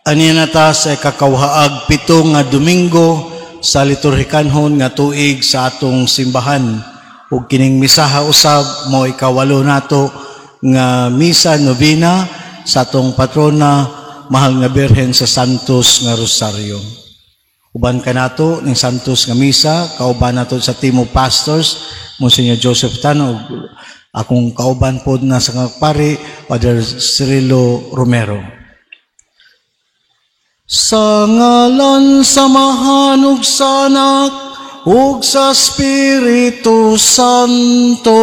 Ania na ta sa ikakawahaag 7 nga Domingo sa liturhikanhon nga tuig sa atong simbahan. Ug kining misaha usab mo 8 nato nga misa novena sa atong patrona, Mahal nga Birhen sa Santos nga Rosario. Uban kanato ning Santos nga Misa, kauban nato sa team of pastors, Monsignor Joseph Tan, ug akong kauban pod na sa pari, Father Cirilo Romero. Sa ngalan sa Amahan ug sa Anak ug sa Espiritu Santo.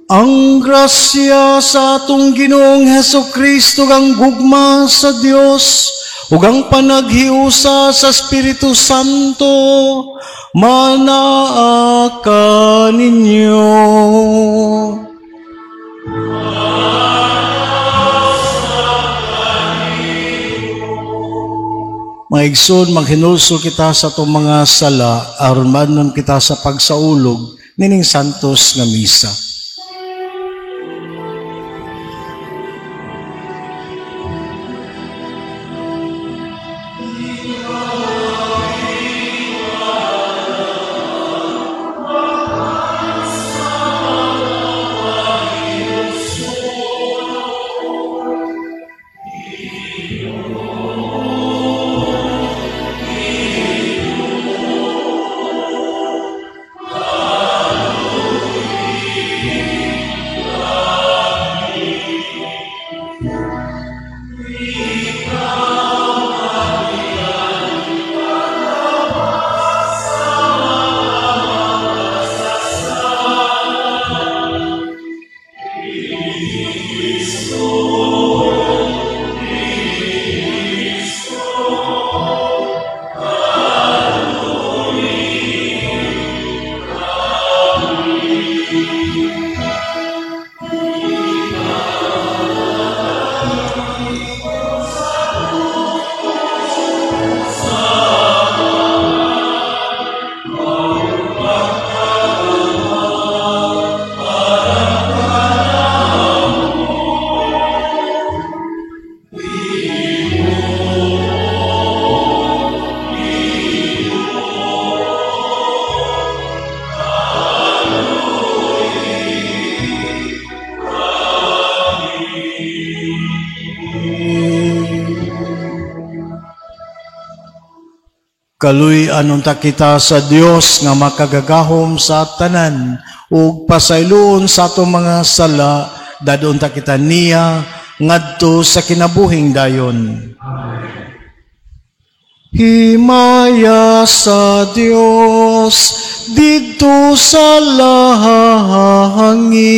Ang grasya sa atong Ginoong Heso Kristo, ang gugma sa Dios ug ang panaghiusa sa Espiritu Santo manaa kaninyo. Mga igsoon, maghinulsol kita sa atong mga sala aron maadnon kita sa pagsaulog nining Santos nga Misa. Kaluy-an unta kita sa Dios nga makagagahom sa tanan ug pasayloon sa atong mga sala, dad-on ta kita niya ngadto sa kinabuhing dayon. Himaya sa Dios didto sa langit.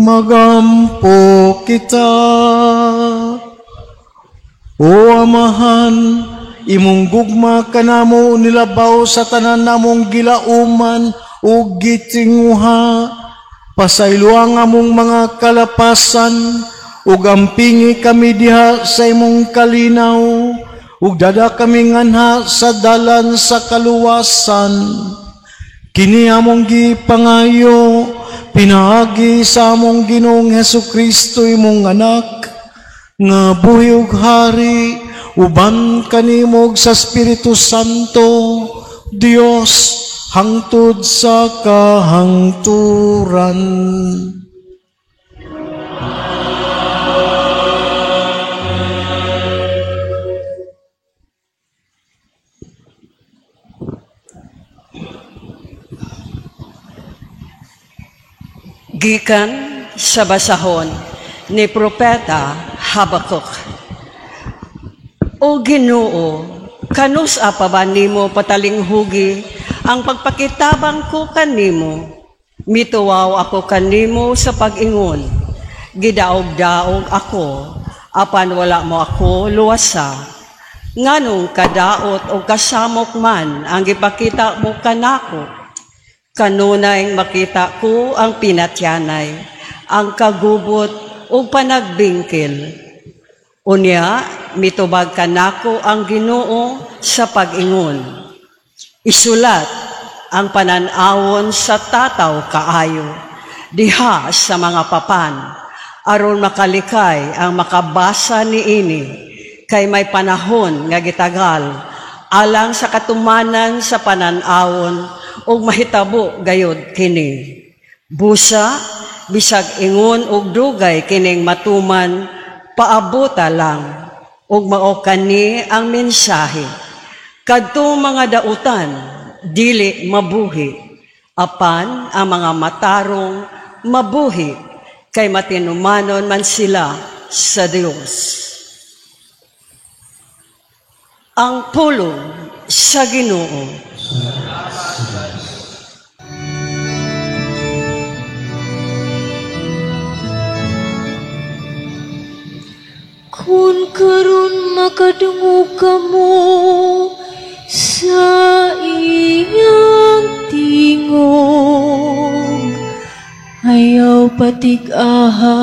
Magampo kita. O Amahan, imong gugma kanamo nilabaw sa tanan namong gilauman ug gitinguha. Pasayloa ang among mga kalapasan ug ampingi kami diha sa imong kalinaw ug dad-a kami nganha sa dalan sa kaluwasan. Kini among gipangayo pinaagi sa among Ginoong Hesukristo, imong Anak, nga buhi ug hari uban kanimo sa Espiritu Santo, Dios, hangtod sa kahangturan. Gikan sa basahon ni Propeta Habakuk. O Ginoo, kanus-a pa ba nimo patalinghugi ang pagpakitabang ko kanimo? Mituwaw ako kanimo sa pag-ingon. Gidaog-daog ako, apan wala mo ako luwasa. Nganong kadaot o kasamok man ang gipakita mo kanako? Kanunay makita ko ang pinatyanay, ang kagubot o panagbingkil. Unya, mitubag kanako ang Ginoo sa pag-ingon. Isulat ang panan-awon sa tataw kaayo, diha sa mga papan, aron makalikay ang makabasa niini, kay may panahon nga gitagal, alang sa katumanan sa panan-awon, ug mahitabo gayod kini. Busa, bisag ingon og dugay kining matuman, paabota lang, ug mao kani ang mensahe. Kadto mga dautan, dili mabuhi, apan ang mga matarong mabuhi, kay matinumanon man sila sa Dios. Ang pulong sa Ginoo. Kun karon makadungog kamo sa iyang tingog, ayaw patig-aha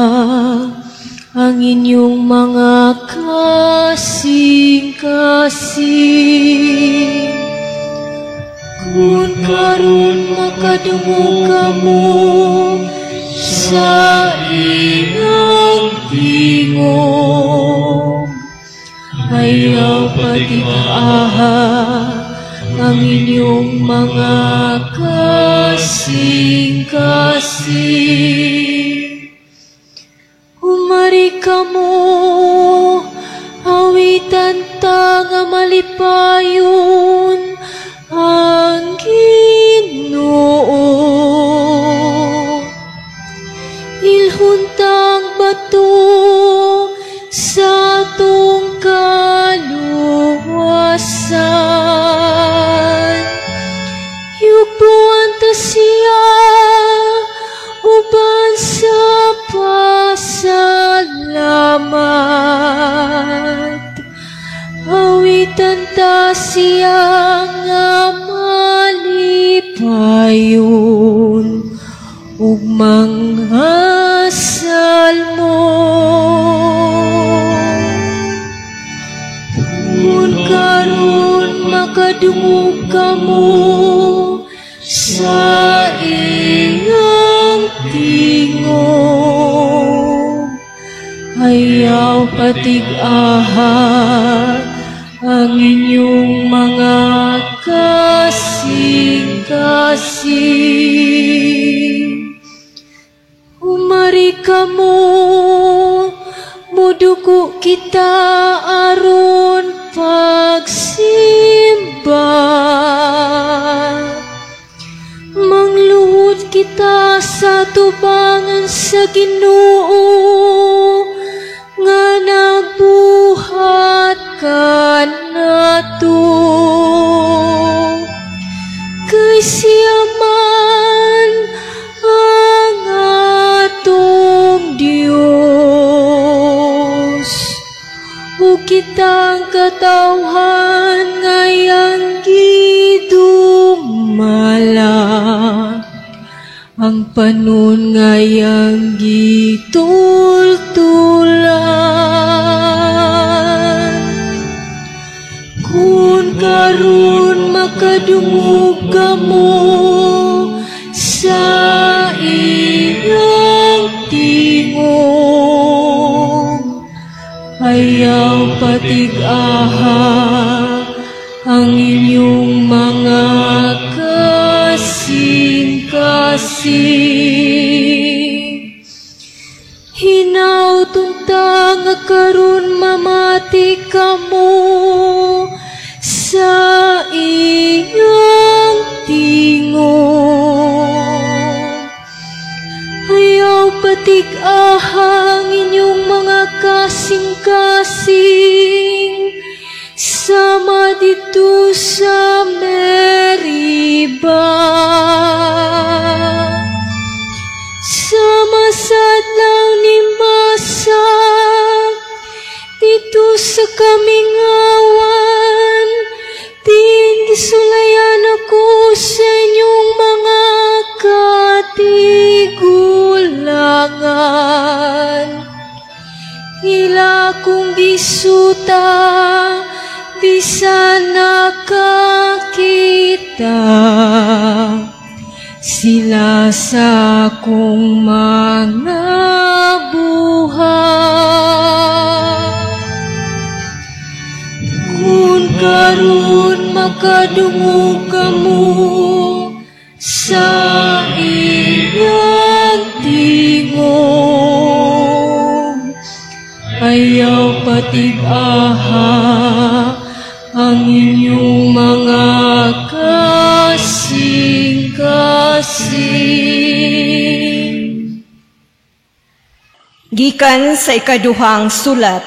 ang inyong mga kasing-kasing. Kun karon makadungog kamo sa iyang tingog, ayaw patig-aha ang inyong mga kasing-kasing. Umari kamo, awitan ta nga malipayon ang Ginoo. Ilhon tang bato sa atong kaluwasan. Yugbuan ta siya uban sa pasalamat. Awitan ta siya nga malipayon ug mga salmo. Kun karon makadungog kamo sa iyang tingog, ayaw patig-aha ang inyong mga kasing-kasing. Umari kamo, muduko kita aron pagsimba. Mangluhod kita sa tubangan sa Ginoo nga nagbuhat kanato. Kay siya man ang atong kitang katawhan nga iyang gidumala, ang panon nga iyang gitultulan. Kung karon makadungog kamo sa iyang tingog, ayaw patig-aha ang inyong mga kasing-kasing. Hinaut unta nga karon mamati kamo sa iyang tingog. Ayaw patig-aha ang inyong mga kasing-kasing sama didto sa Meriba. Sama sa adlaw ni Masa didto sa kamingawan, diin gisulayan ako sa inyong mga katigulangan. Ila akong gisuta, bisan nakakita sila sa akong mga buhat. Kung karon makadungog kamo sa iyang tingog, ayaw patig-aha ang inyong mga kasing-kasing. Gikan sa ikaduhang sulat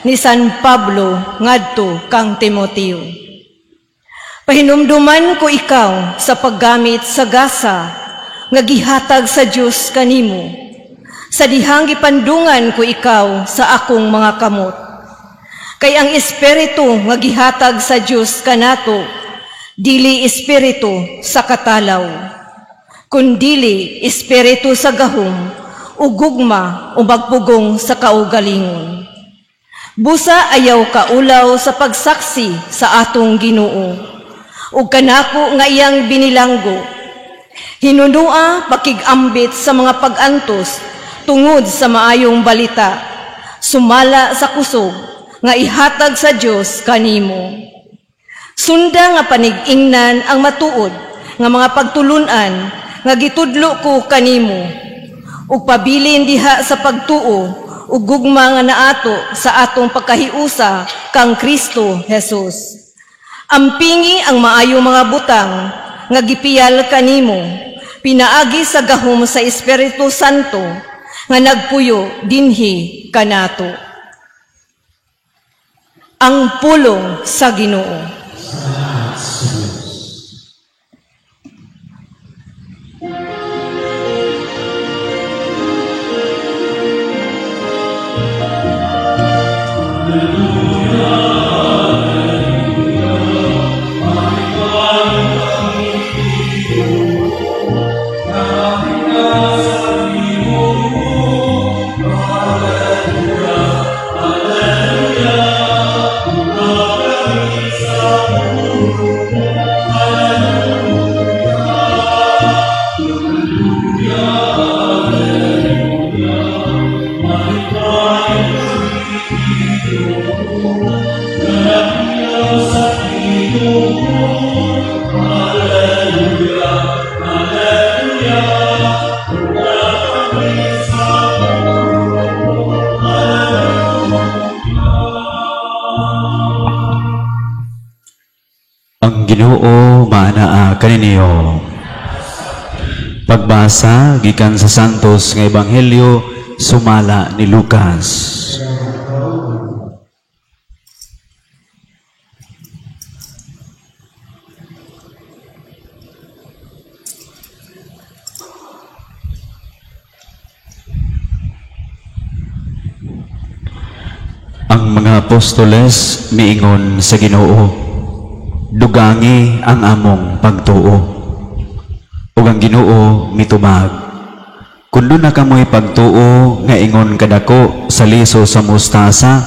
ni San Pablo ngadto kang Timoteo. Pahinumduman ko ikaw sa paggamit sa gasa nga gihatag sa Dios kanimo. Sa dihang gipandungan ko ikaw sa akong mga kamot. Kay ang espiritu nga gihatag sa Dios kanato dili espiritu sa katalaw, kundili espiritu sa gahom ug gugma o magpugong sa kaugalingon. Busa ayaw kaulaw sa pagsaksi sa atong Ginoo ug kanako nga iyang binilanggo. Hinunua pakig-ambit sa mga pag-antos tungod sa maayong balita, sumala sa kusog nga ihatag sa Dios kanimo. Sunda nga panig-ingnan ang matuod nga mga pagtulun-an nga gitudlo ko kanimo, ug pabilin diha sa pagtuo ug gugma nga naato sa atong pagkahiusa kang Kristo Jesus. Ampingi ang maayo mga butang nga gipiyal kanimo, pinaagi sa gahom sa Espiritu Santo nga nagpuyo dinhi kanato. Ang pulong sa Ginoo. Ang Ginoo maanaa kaninyo. Pagbasa gikan sa Santos nga Ebanghelyo sumala ni Lucas. Ang Ang mga apostoles miingon sa Ginoo, "Dugangi ang among pagtuo." Ug ang Ginoo mitubag, "Kun duna kamoy pagtuo nga ingon kadako sa liso sa mustasa,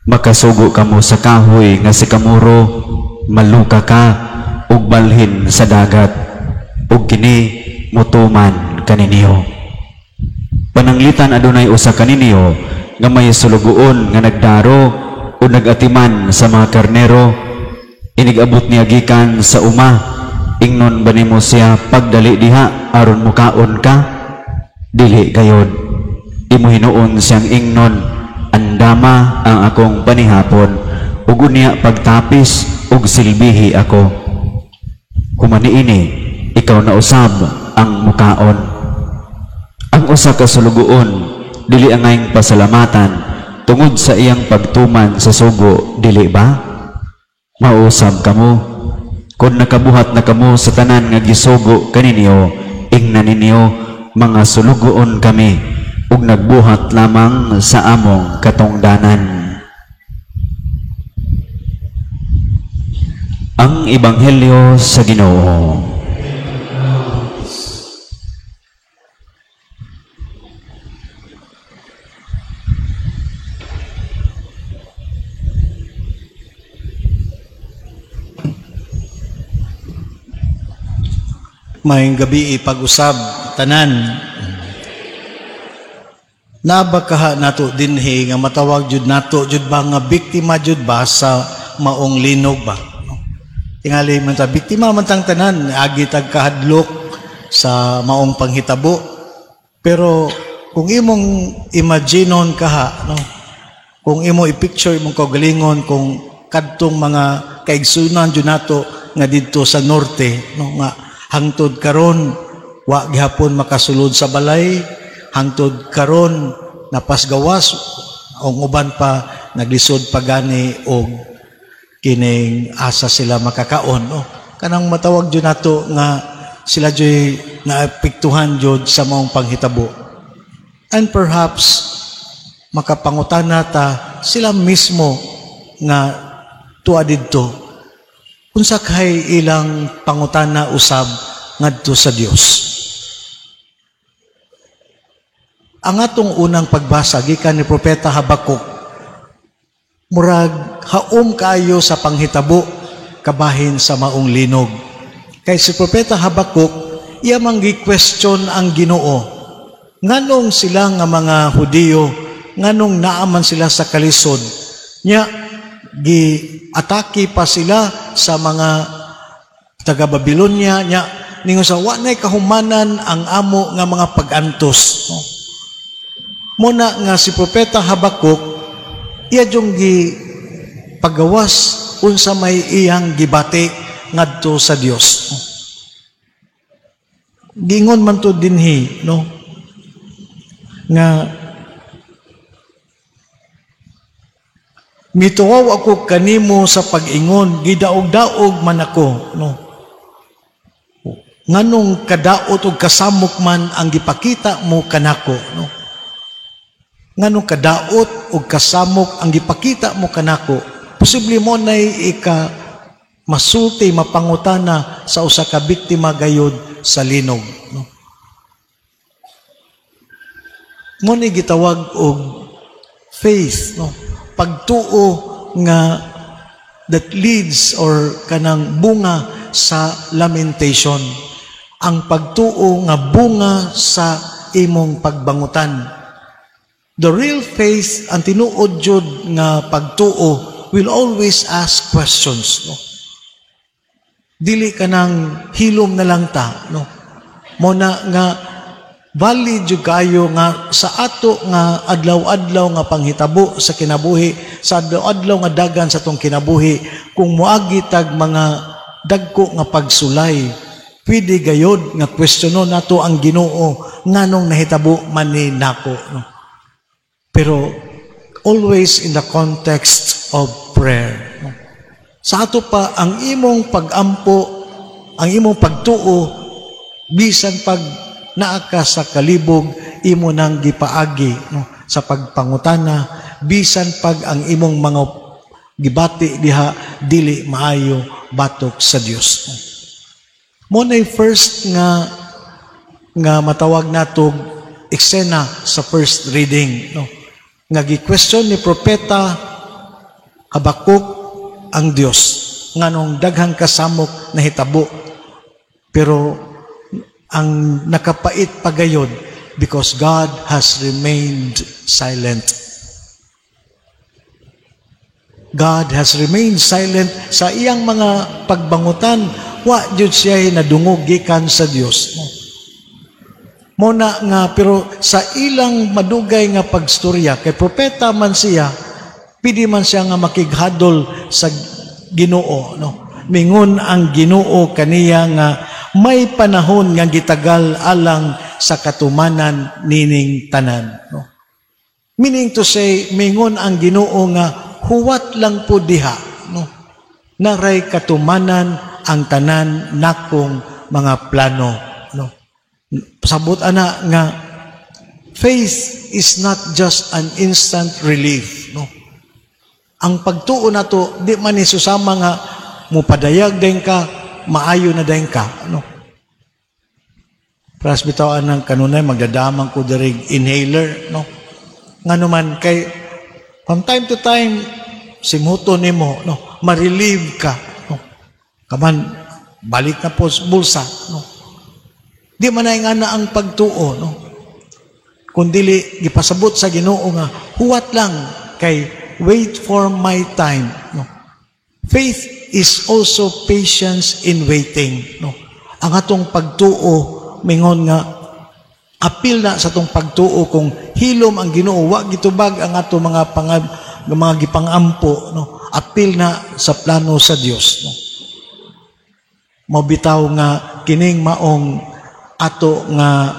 makasugo kamo sa kahoy nga sikamuro, 'Maluka ka ug balhin sa dagat,' ug kini mutuman kaninyo. Pananglitan adunay usa kaninyo nga may sulugoon nga nagdaro o nagatiman sa mga karnero, inig-abot niya gikan sa uma, ingnon ba nimo siya, 'Pagdali diha aron mukaon ka'? Dili gayod. Imo hinuon siyang ingnon, 'Andama ang akong panihapon ug unya pagtapis ug silbihi ako. Human niini ikaw na usab ang mukaon.' Ang usa ka sulugoon dili angayng pasalamatan tungod sa iyang pagtuman sa sugo, dili ba? Mao usab kamo, kung nakabuhat na kamo sa tanan nga gisugo kaninyo, ingna ninyo, 'Mga sulugoon kami ug nagbuhat lamang sa among katungdanan." Ang Ebanghelyo sa Ginoo. Maayong gabii pag-usab tanan. Naa ba kaha nato dinhi nga matawag jud nato jud ba nga biktima jud ba sa maong linog ba? No? Tingali man ta, biktima man tang tanan, agi tag kahadlok sa maong panghitabo. Pero kung imong imaginon kaha, no? Kung imo i-picture imong kaugalingon kung kadtong mga kaigsunan jud nato nga didto sa norte, no, nga hangtod karon wa gihapon makasulod sa balay, hangtod karon napasgawas ang uban pa naglisod pa gani og kining asa sila makakaon, no? Kanang matawag jud nato nga sila juy naapektuhan jud sa maong panghitabo. And perhaps makapangutana ta sila mismo nga tuwa didto, unsa kay ilang pangutana usab ngadto sa Dios? Ang atong unang pagbasa gikan ni Propeta Habakuk, murag haom kaayo sa panghitabo kabahin sa maong linog. Kay si Propeta Habakuk, iya man gi-question ang Ginoo. Nganong sila nga mga Hudiyo, nganong naaman sila sa kalisod? Nya gi-atake pa sila sa mga taga Babylonia, nya ningon sa wa nay kahumanan ang amo nga mga pag-antos, no? Muna nga si Propeta Habakuk iya jung gi pagawas unsa may iyang gibati ngadto sa Dios. Giingon man to dinhi, no, nga mituwaw ako kanimo sa pag-ingon, gidaog-daog man ako, no. Nganong kadaot og kasamok man ang gipakita mo kanako, no. Nganong kadaot og kasamok ang gipakita mo kanako. Posible mo nay ika masulti, mapangutana sa usa ka biktima gayod sa linog, no. Mo ni gitawag og faith, no, pagtuo nga that leads or kanang bunga sa lamentation, ang pagtuo nga bunga sa imong pagbangutan. The real faith, ang tinuod jud nga pagtuo, will always ask questions, no? Dili ka nang hilom na lang ta, no? Mo na nga valid jud kayo nga sa ato nga adlaw-adlaw nga panghitabo sa kinabuhi, sa adlaw-adlaw nga dagan sa atong kinabuhi, kung moagi tag mga dagko nga pagsulay, pwede gayod nga kwestiyonon nato ang Ginoo nganong nahitabo man ni nako, no? Pero always in the context of prayer, no? Sa ato pa ang imong pag-ampo, ang imong pagtuo, bisan pag naa ka sa kalibog, imo nang gipaagi, no, sa pagpangutana bisan pag ang imong mga gibati diha dili maayo batok sa Dios. Mao nay first nga nga matawag nato eksena sa first reading, no, nga gi-question ni Propeta Habakuk ang Dios nganong daghang kasamok nahitabo. Pero ang nakapait pagayod, because God has remained silent. God has remained silent sa iyang mga pagbangutan. Wa jud siya nadungog gikan sa Dios. Mao na nga, pero sa ilang madugay nga pagstorya, kay propeta man siya, pwede man siya nga makighadol sa Ginoo, no? Mingon ang Ginoo kaniya nga may panahon nga gitagal alang sa katumanan nining tanan, no? Meaning to say, mingon ang Ginoo nga huwat lang po diha, no, naray katumanan ang tanan nakong mga plano, no? Sabot ana nga faith is not just an instant relief, no? Ang pagtuo nato di man ni susama nga mupadayag din ka, maayo na din ka, no? Pras bitaw anang kanunay magdadamang ko diri inhaler, no? Ngano man kay from time to time simhuto nimo, no, ma-relieve ka, no? Kaman balik na po sa bulsa, no? Di man ay nga na ang pagtuo, no? Kung dili gipasabot sa Ginoo nga huwat lang kay wait for my time, no? Faith is also patience in waiting, no? Ang atong pagtuo mingon nga apil na sa atong pagtuo kung hilom ang Ginoo, wa gitubag ang ato mga gipangampo, no? Apil na sa plano sa Dios, no? Mabitaw nga kining maong ato nga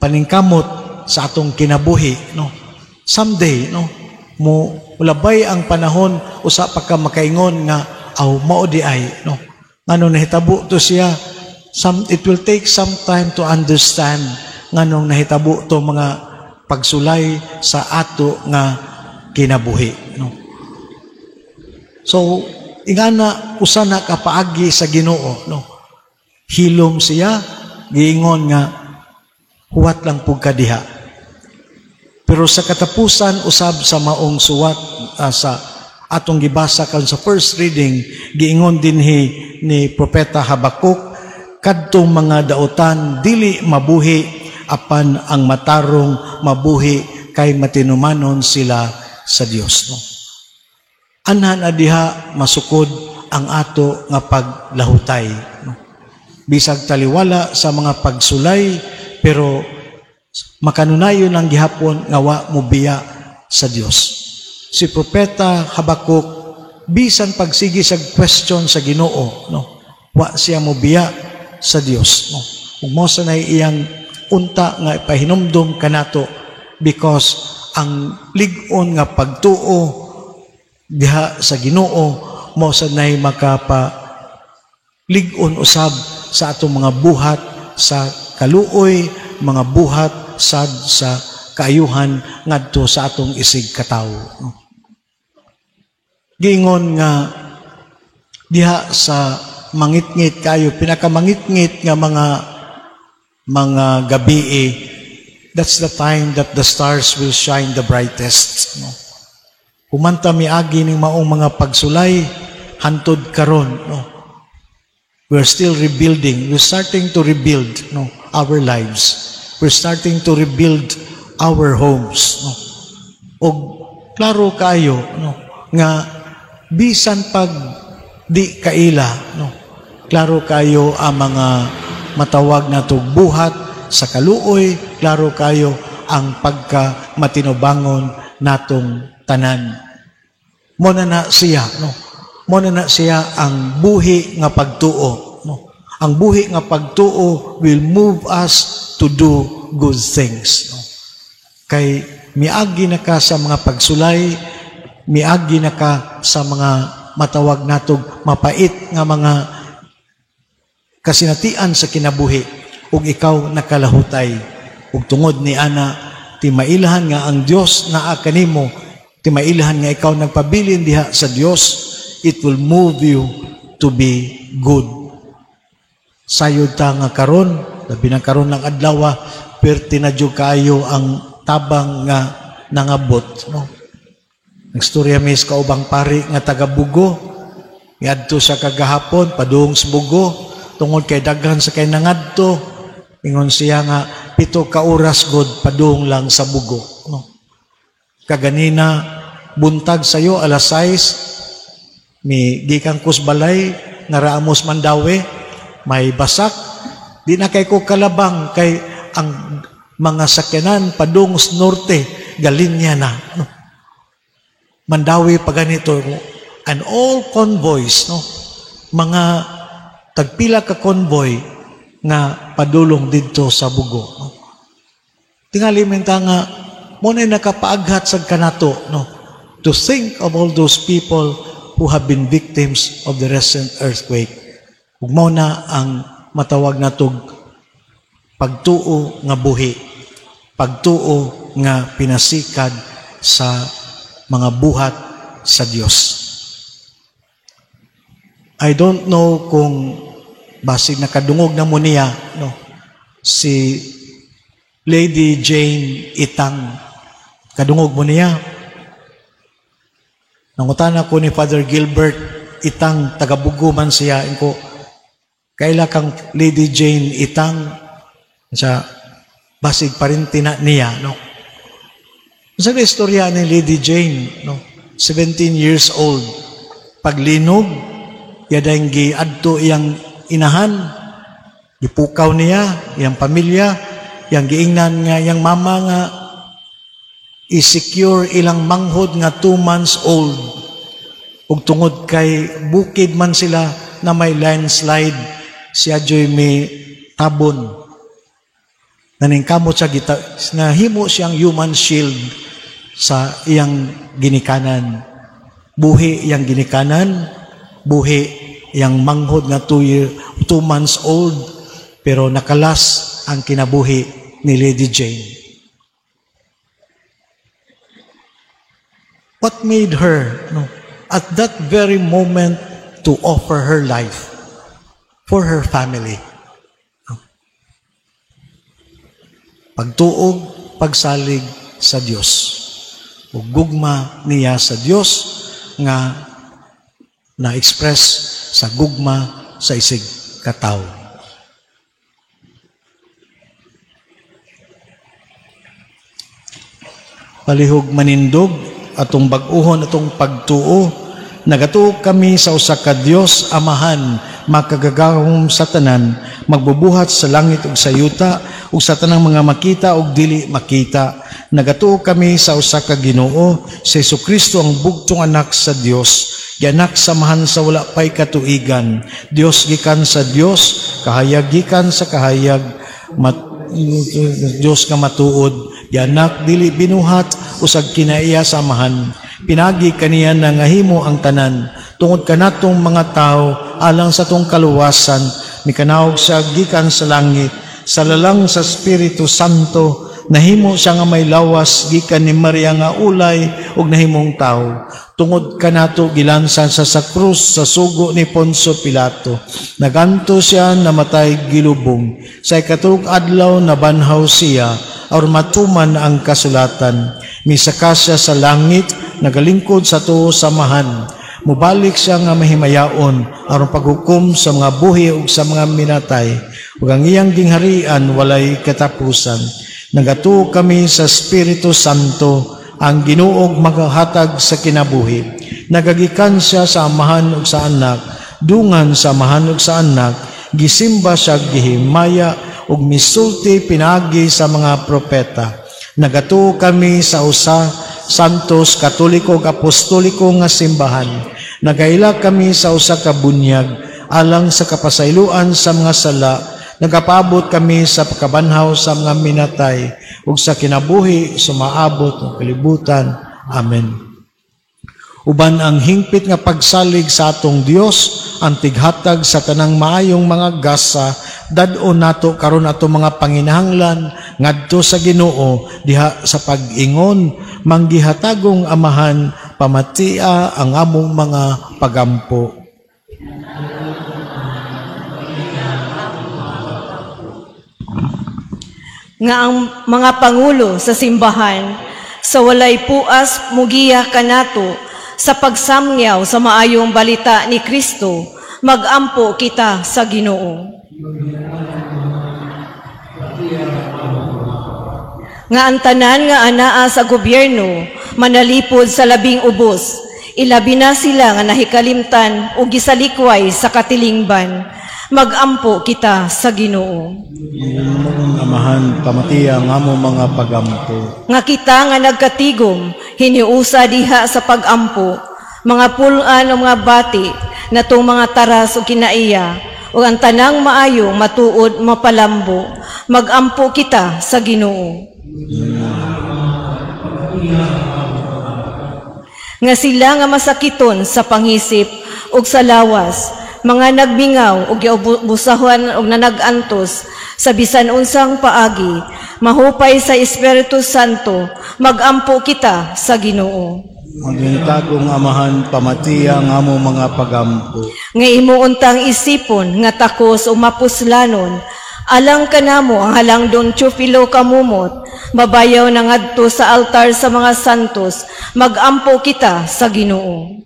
paningkamot sa atong kinabuhi, no? Someday, no, mo labay ang panahon usa pa ka makaingon nga aw, mao di ay, no, ngano nahitabo to siya. Some it will take some time to understand nganong nahitabo to mga pagsulay sa ato nga kinabuhi, no? So ingana, usa na ka paagi sa Ginoo, no? Hilom siya, giingon nga huwat lang pug ka diha. Pero sa katapusan usab sa maong suwat, sa atong gibasa kan sa first reading, giingon dinhi ni Propeta Habakuk, kadtong mga dautan dili mabuhi, apan ang matarong mabuhi kay matinumanon sila sa Dios, no? Anha na diha masukod ang ato nga paglahutay, no? Bisag taliwala sa mga pagsulay, pero makanunayon ang gihapon nga wa mobiya sa Dios. Si Propeta Habakuk, bisan pagsigi sa question sa Ginoo, no, wa siya mobiya sa Dios, no? Ug mao sa nay iyang unta nga ipahinumdom kanato, because ang lig-on nga pagtuo diha sa Ginoo mao sa nay makapa lig-on usab sa atong mga buhat sa kaluoy, mga buhat sad sa kaayuhan ngadto sa atong isig katawo, no? Giingon nga diha sa mangitngit kayo, pinakamangitngit nga mga gabi, that's the time that the stars will shine the brightest, no? Humanta miagi ning maong mga pagsulay hantod karon, no? We're still rebuilding. We're starting to rebuild, no, our lives. We're starting to rebuild our homes, no? Og klaro kayo, no, nga bisan pag di kaila, no, klaro kayo ang mga matawag na buhat sa kaluoy, klaro kayo ang pagka matinubangon natong tanan. Mo na na siya, no? Mo na na siya ang buhi nga pagtuo, no? Ang buhi nga pagtuo will move us to do good things, no? Kay miagi na ka sa mga pagsulay, miagi na ka sa mga matawag natog mapait nga mga kasinatian sa kinabuhi, ug ikaw nakalahutay, ug tungod ni ana. Ti mailhan nga ang Dios naa kanimo, ti mailhan nga ikaw nagpabilin diha sa Dios, it will move you to be good. Sayod ta nga karon, labi na karon ng adlaw, perti na jud kaayo ang tabang nga nangabot, no? Nagstorya mi sa kaubang pari nga taga Bugo, ngadto sa kagahapon padung sa Bugo tungod kay daghan sa kay nangadto. Ingon siya nga 7 ka oras god padung lang sa Bugo, no? Kaganina buntag sayo alas 6 mi gikan kus balay, naraamos Mandaue, may basak, di na kay ko kalabang kay ang mga sakyanan padung sa norte galinya na, no? Mandaue pa ganito and all convoys, no, mga tagpila ka convoy nga padulong didto sa Bugo, no? Tingali man ta nga mo na nakapaaghat sa kanato, no, to think of all those people who have been victims of the recent earthquake. Ug mao na ang matawag natog pagtuo nga buhi, pagtuo nga pinasikad sa mga buhat sa Dios. I don't know kung basig nakadungog na mo niya, no, si Lady Jane Itang. Kadungog mo niya? Nangutana ko ni Father Gilbert Itang, taga-Bugo man siya. Inko, kaila kang Lady Jane Itang? Sa basig parinti na niya, no? Sa istorya ni Lady Jane, no? 17 years old, paglinog, yadang giadto iyang inahan, gipukaw niya, iyang pamilya, iyang giingnan nga iyang mama nga i-secure ilang manghod nga 2 months old. Ug tungod kay bukid man sila na may landslide, siya joy may tabon. Naningkamot siya, gita, nahimo siyang human shield sa iyang ginikanan. Buhi iyang ginikanan, buhi iyang manghod nga 2 months old, pero nakalas ang kinabuhi ni Lady Jane. What made her, no, at that very moment to offer her life for her family? No? Pagtuog, pagsalig sa Dios. Ug gugma niya sa Dios nga na-express sa gugma sa isig katawo. Palihog manindog atong bag-uhon atong pagtuo. Nagatuo kami sa usa ka Dios Amahan, makagagahom sa tanan, magbubuhat sa langit ug sa yuta ug sa tanang mga makita ug dili makita. Nagatuo kami sa usa ka Ginoo, si Hesukristo, ang bugtong anak sa Dios, gianak sa Amahan sa wala pay katuigan, Dios gikan sa Dios, kahayag gikan sa kahayag, Dios nga matuod, gianak, dili binuhat, usag kinaiya sa Amahan. Pinagi kaniya nangahimo ang tanan. Tungod kanatong mga tao, alang sa atong kaluwasan, mikanawog siya gikan sa langit. Sa lalang sa Espiritu Santo, nahimo siya nga may lawas gikan ni Maria nga ulay ug nahimong tao. Tungod kanato gilansan sa krus sa sugo ni Poncio Pilato. Naganto siya, namatay, gilubong. Sa ikatulog adlaw nabanhaw siya aron matuman ang kasulatan. Misaka siya sa langit, nagalingkod sa tuo sa Amahan. Mubalik siya nga mahimayaon aron paghukom sa mga buhi ug sa mga minatay. Ug ang iyang gingharian walay katapusan. Nagatuo kami sa Espiritu Santo, ang Ginoog magahatag sa kinabuhi. Nagagikan siya sa Amahan ug sa Anak, dungan sa Amahan ug sa Anak, gisimba siya, gihimaya ug misulti pinaagi sa mga propeta. Nagatuo kami sa usa, santos, katoliko ug apostoliko nga simbahan. Nagaila kami sa usa ka bunyag alang sa kapasayloan sa mga sala. Nagapaabot kami sa pagkabanhaw sa mga minatay ug sa kinabuhi sumaabot ng kalibutan. Amen. Uban ang hingpit nga pagsalig sa atong Dios ang tighatag sa tanang maayong mga gasa. Dad-on nato karon ato mga panginahanglan ngadto sa Ginoo diha sa pag-ingon, manggihatagong Amahan, pamatia ang among mga pagampo. Nga ang mga pangulo sa simbahan sa walay puas mugiya kanato sa pagsamyaw sa maayong balita ni Kristo, magampo kita sa Ginoo. Nga ang tanan nga anaa sa gobyerno manalipod sa labing ubos, ilabi na sila nga nahikalimtan o gisalikway sa katilingban, magampo kita sa Ginoo. Amahan, pamatiya ang among mga pagampo. Nga kita nga nagkatigom, hiniusa diha sa pagampo, mga pulan o mga bati, natong mga taras o kinaiya, o ang tanang maayo matuod mapalambo, magampo kita sa Ginoo. Nga sila nga masakiton sa pangisip ug sa lawas, mga nagmingaw ug giubusahan ug nanag-antos sa bisan unsang paagi, mahupay sa Espiritu Santo, magampo kita sa Ginoo. Magintagong Amahan, pamatiya ang among mga pagampo. Nga imo untang isipon nga takos o mapuslanon, alang kanamo ang halang Don Chufilo kamumot, mabayaw na ngadto sa altar sa mga santos, magampo kita sa Ginoo.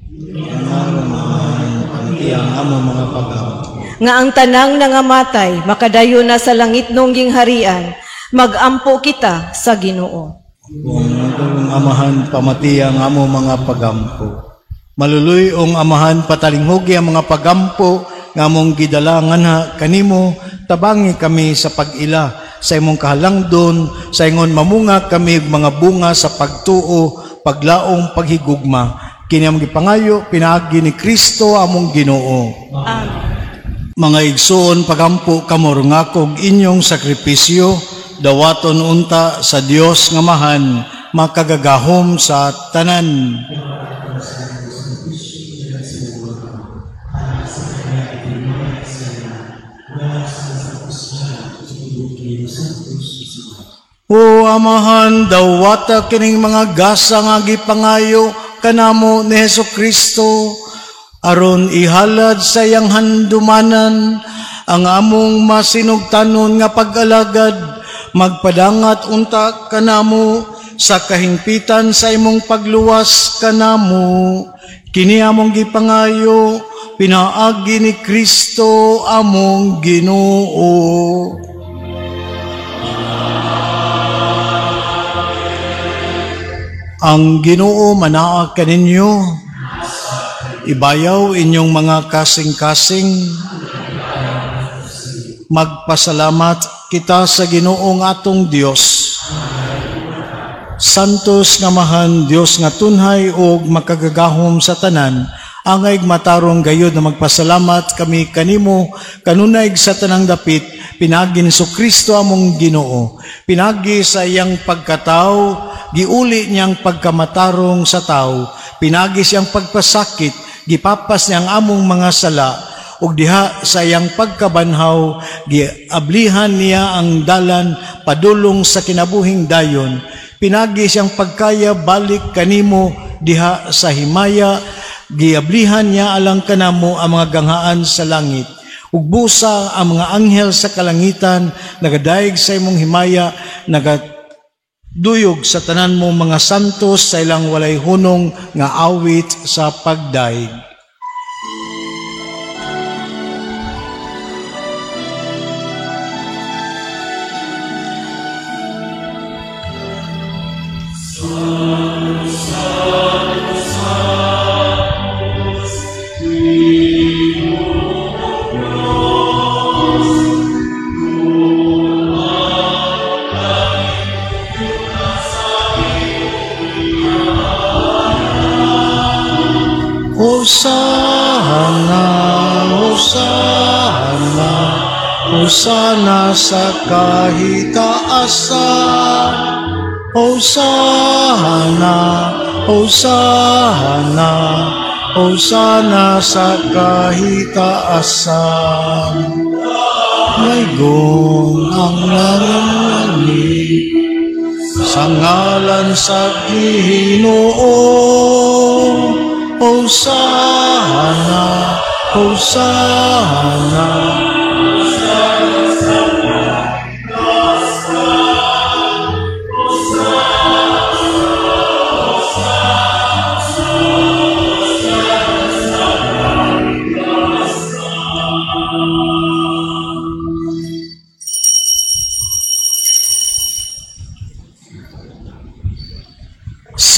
Ang among mga pagampo. Nga ang tanang nangamatay makadayon na sa langit nungging harian, magampo kita sa Ginoo. Kung Amahan, pamatiya ang among mga pagampo. Maluluy-ong Amahan, patalinghugi ang mga pagampo nga among gidala nganha kanimo, tabangi kami sa pag-ila sa imong kahalangdon, sa ingon mamunga kami mga bunga sa pagtuo, paglaong, paghigugma. Kini among gipangayo pinaagi ni Kristo among Ginoo. Amen. Mga igsoon, pagampo kamo rungakog inyong sakripisyo, dawaton unta sa Dios nga Amahan, makagagahom sa tanan. O Amahan, dawata kining mga gasa nga gipangayo kanamo ni Hesus Kristo, aron ihalad sa iyang handumanan ang among masinugtanon nga pag-alagad, magpadangat unta kanamo sa kahingpitan sa imong pagluwas kanamo. Kini among gipangayo pinaagi ni Kristo among Ginoo. Ang Ginoo manaa kaninyo. Ibayaw inyong mga kasing-kasing. Magpasalamat kita sa Ginoong atong Dios. Santos nga Amahan, Dios nga tunhay ug makagagahom sa tanan, angay matarong gayud na magpasalamat kami kanimo kanunay sa tanang dapit, pinaagi ni Kristo among Ginoo. Pinaagi sa iyang pagkatao, giuli niyang pagkamatarong sa tao, pinaagi siyang pagpasakit, gipapas niya ang among mga sala, ug diha sa iyang pagkabanhaw, giablihan niya ang dalan padulong sa kinabuhing dayon. Pinagi siyang pagkaya balik kanimo diha sa himaya, giablihan niya alang kanamo ang mga ganghaan sa langit. Ug busa ang mga anghel sa kalangitan, nagadayeg sa imong himaya, nagaduyog sa tanan mo mga santos sa ilang walay hunong nga awit sa pagdayeg. Hosana, Hosana, Hosana sa kahitaasan. Hosana, Hosana, Hosana sa kahitaasan. Naigon ang nangangalit sa ngalan sa Ginoo. Hosana, Hosana.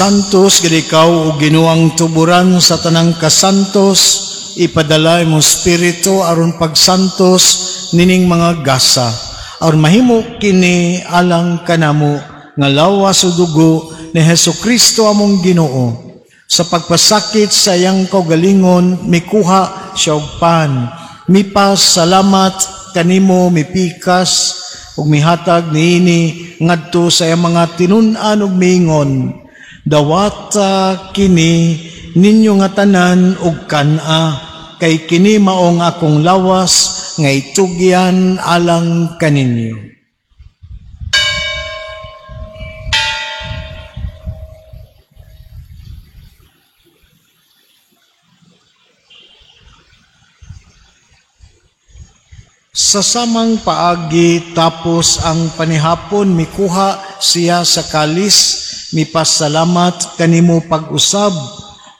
Santos gid ikaw o Ginoong tuburan sa tanang kasantos, ipadala imong espiritu aron pagsantos nining mga gasa, aron mahimo kini alang kanamo nga lawas o dugo ni Hesukristo among Ginoo. Sa pagpasakit sa iyang kaugalingon, mikuha siya og pan, mipasalamat kanimo, mipikas ug mihatag niini ngadto sa iyang mga tinun-an ug miingon, dawata kini ninyo nga tanan ug kan-a, kay kini maong akong lawas nga itugyan alang kaninyo. Sa samang paagi tapos ang panihapon, mikuha siya sa kalis, mipasalamat kanimo pag-usab,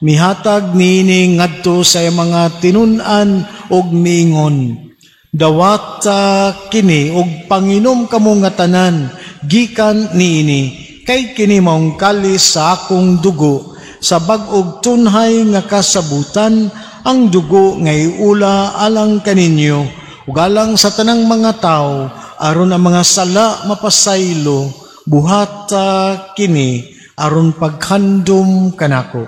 mihatag niini ngadto sa iyang mga tinun-an og miingon, dawata kini og panginom kamo nga tanan gikan niini, kay kini maong kalis sa akong dugo sa bag-og tunhay nga kasabutan, ang dugo nga iula alang kaninyo ug alang sa tanang mga tawo, aron ang mga sala mapasaylo. Buhata kini aron paghandom kanako.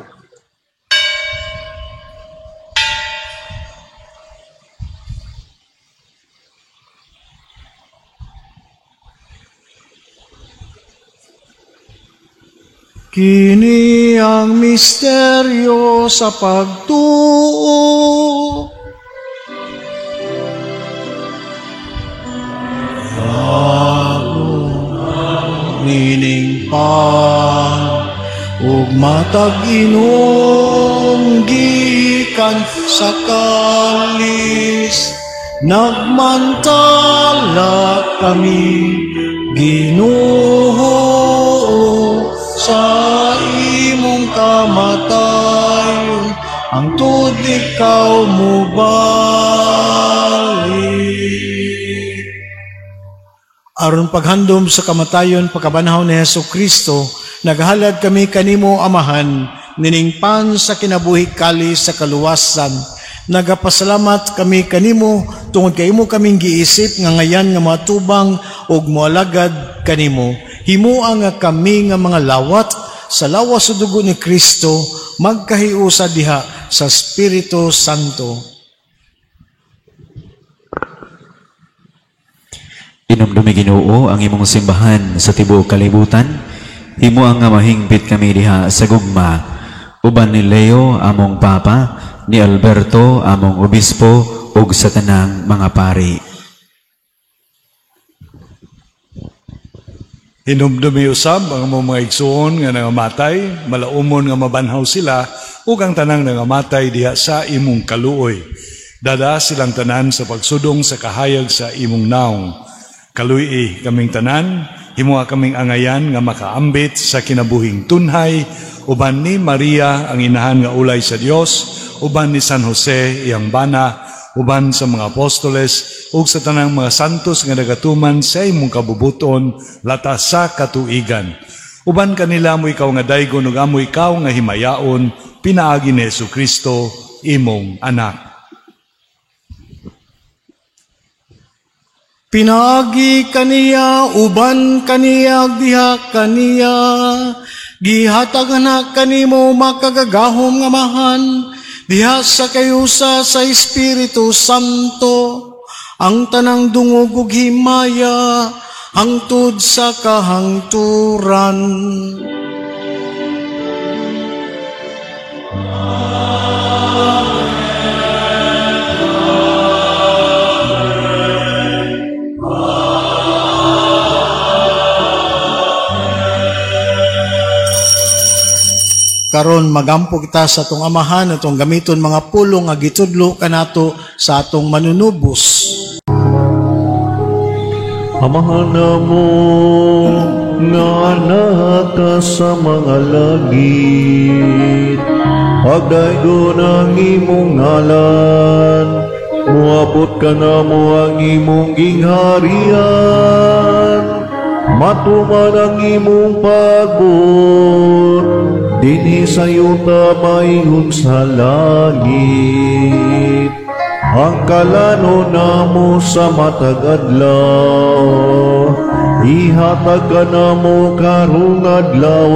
Kini ang misteryo sa pagtuo. Nining pan ug matag inom gikan sa kalis, nagmantala kami Ginoo sa imong kamatayon, hangtod ikaw mobalik. Aron paghandom sa kamatayon pagkabanhaw ni Hesukristo, naghalad kami kanimo Amahan, nining pan sa kinabuhi kalis sa kaluwasan. Nagapasalamat kami kanimo tungod kay imo kaming giisip nga ngayan nga matubang ug moalagad kanimo. Himoa nga kami nga mga lawat sa lawas ug dugo ni Kristo magkahiusa diha sa Espiritu Santo. Inumdumi Ginoo ang imong simbahan sa tibuok kalibutan. Himoa nga mahingpit kami diha sa gugma, uban ni Leo among Papa, ni Alberto among Obispo, ug sa tanang mga pari. Hinumdumi usab ang among mga igsuon nga nangamatay, malaumon nga mabanhaw sila, ug ang tanang nangamatay diha sa imong kaluoy. Dada silang tanan sa pagsudong sa kahayag sa imong naong. Kaluy-i kaming tanan, himoa kaming angayan nga makaambit sa kinabuhing tunhay, uban ni Maria ang inahan nga ulay sa Dios, uban ni San Jose iyang bana, uban sa mga apostoles ug sa tanang mga santos nga nagatuman sa imong kabubuton latas sa katuigan. Uban kanila mo ikaw nga daygon ug amo ikaw nga himayaon, pinaagi ni Hesukristo imong anak. Pinaagi kaniya, uban kaniya, diha kaniya, gihatag na kanimo makagagahom nga amahan, diha sa kayusa sa Espiritu Santo, ang tanang dungog ug himaya, hangtod sa kahangturan. Karon magampo kita sa atong amahan, atong gamiton mga pulong nga gitudlo kanato sa atong manunubos. Amahan namo nga naka sa mga langit, pagdaygon ang imong ngalan, muabot ka namo ang imong gingharian, matuman ang imong pagbuot, dinhi sa yuta maingon sa langit. Ang kalano namo sa matag adlaw, ihatag ka namo karong adlaw,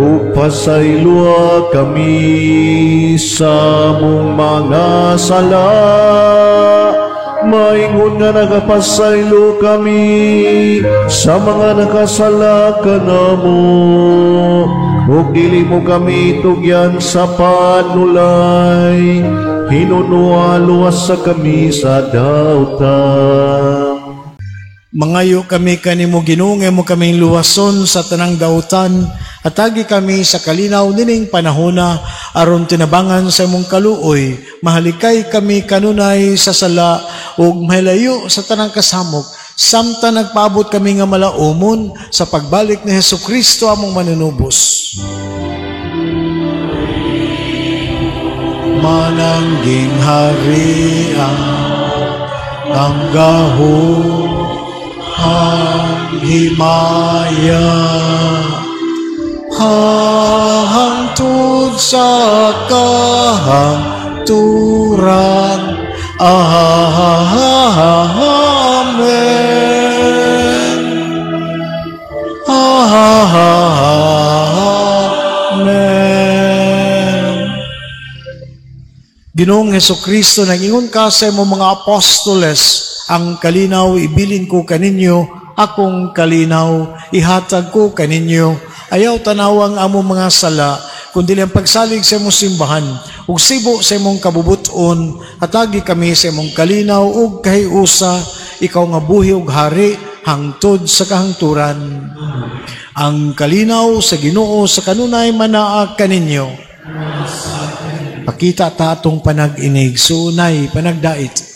ug pasayloa kami sa among mga sala, maingon nga nagapasaylo kami sa mga nakasala kanamo, ug dili mo kami tugyan sa panulay, hinunoa luwas sa kami sa dautan. Mangayo kami kanimo Ginoo, mo kaming luwason sa tanang dautan, atagi kami sa kalinaw nining panahona, aron tinabangan sa imong kaluoy, mahalikay kami kanunay sa sala ug mahilayo sa tanang kasamok, samtang nagpaabot kami nga malaumon sa pagbalik ni Hesukristo among manunubos. Manangging harian ang gahom, ang himaya, hangtod sa kahangturan. Amen. Amen. Ginoong Hesukristo, nag-ingon ka sa imong mga apostoles, ang kalinaw ibilin ko kaninyo, akong kalinaw ihatag ko kaninyo. Ayaw tanawang among mga sala, kundi ang pagsalig sa imong simbahan, ug sibo sa imong kabubuton, hatagi kami sa imong kalinaw ug kahiusa, ikaw nga buhi ug hari hangtod sa kahangturan. Ang kalinaw sa Ginoo sa kanunay manaa kaninyo. Pakita ta atong panag-inig, sunay panagdait.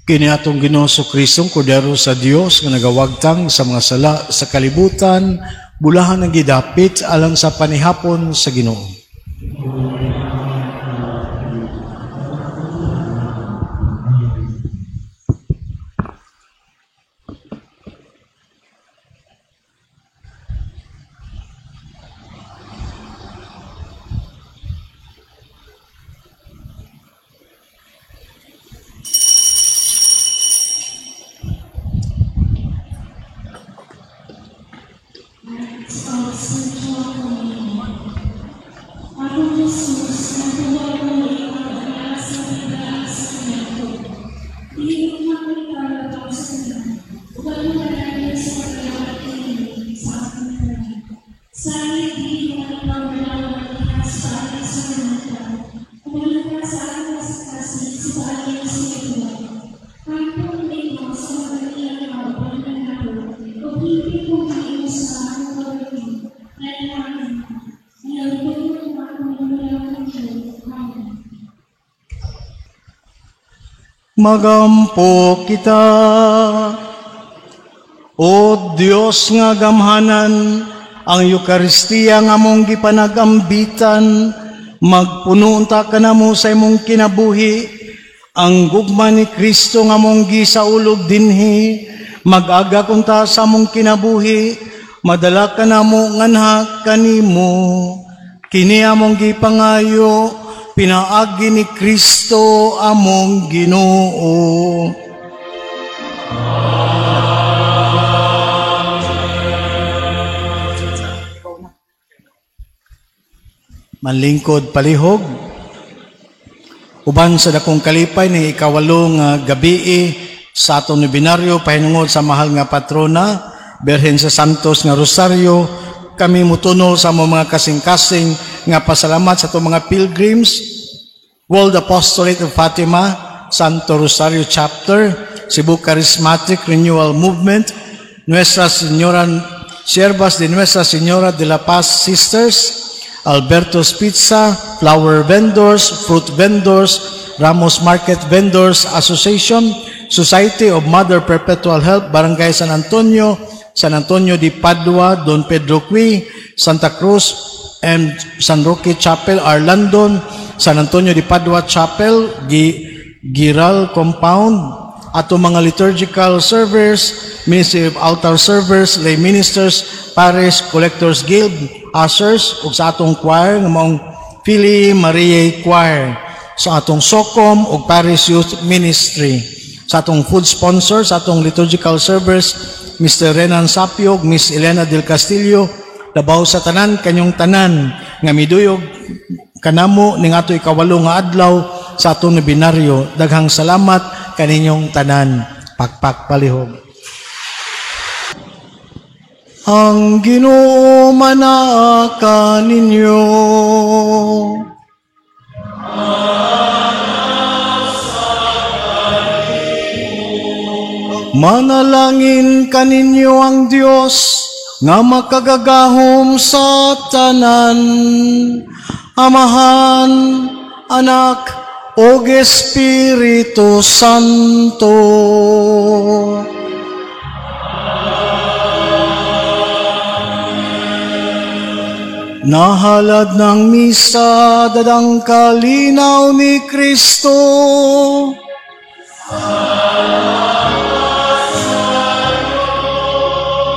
Kini atong Ginoo Kristo, Kordero sa Dios nga nagawagtang sa mga sala sa kalibutan, bulahan ang gidapit alang sa panihapon sa Ginoo. Magampo kita. O Dios nga gamhanan, ang Eukaristiya nga among gipanagambitan, magpuno unta kanamo sa imong kinabuhi, ang gugma ni Kristo nga among gisaulog dinhi, mag-aga unta sa among kinabuhi, madala kanamo nganha kanimo. Kini among gipangayo, pinaagi ni Kristo among Ginoo. Manlingkod palihog, uban sa dakong kalipay ni ikawalo nga gabii sa atong nobinaryo pahinungod sa mahal nga patrona Birhen sa Santos nga Rosario, kami mutunol sa among mga kasing-kasing nga pasalamat sa atong mga pilgrims, World Apostolate of Fatima, Santo Rosario Chapter, Cebu Charismatic Renewal Movement, Nuestra Señora Siervas de Nuestra Señora de la Paz Sisters, Alberto's Pizza, Flower Vendors, Fruit Vendors, Ramos Market Vendors Association, Society of Mother Perpetual Help, Barangay San Antonio, San Antonio de Padua, Don Pedro Qui, Santa Cruz, and San Roque Chapel, Arlandon, San Antonio de Padua Chapel, Giral Compound, ato mga liturgical servers, Ministry of Altar Servers, lay ministers, Parish Collectors Guild, ushers, ug sa atong choir nga maong Filii Mariae Choir, sa atong SOCOM ug Parish Youth Ministry, sa atong food sponsor, sa atong liturgical servers, Mr. Renan Sapio, Miss Elena del Castillo, labaw sa tanan kanyong tanan nga miduyog kanamo ning ato ikawalo nga adlaw sa atong nobinaryo. Daghang salamat kaninyong tanan. Pakpak palihog. Ang Ginoo manaa kaninyo. Manalangin kaninyo ang Dios nga makagagahom sa tanan, Amahan, Anak, ug Espiritu Santo. Nahalad ng misa, dadang kalinaw ni Kristo.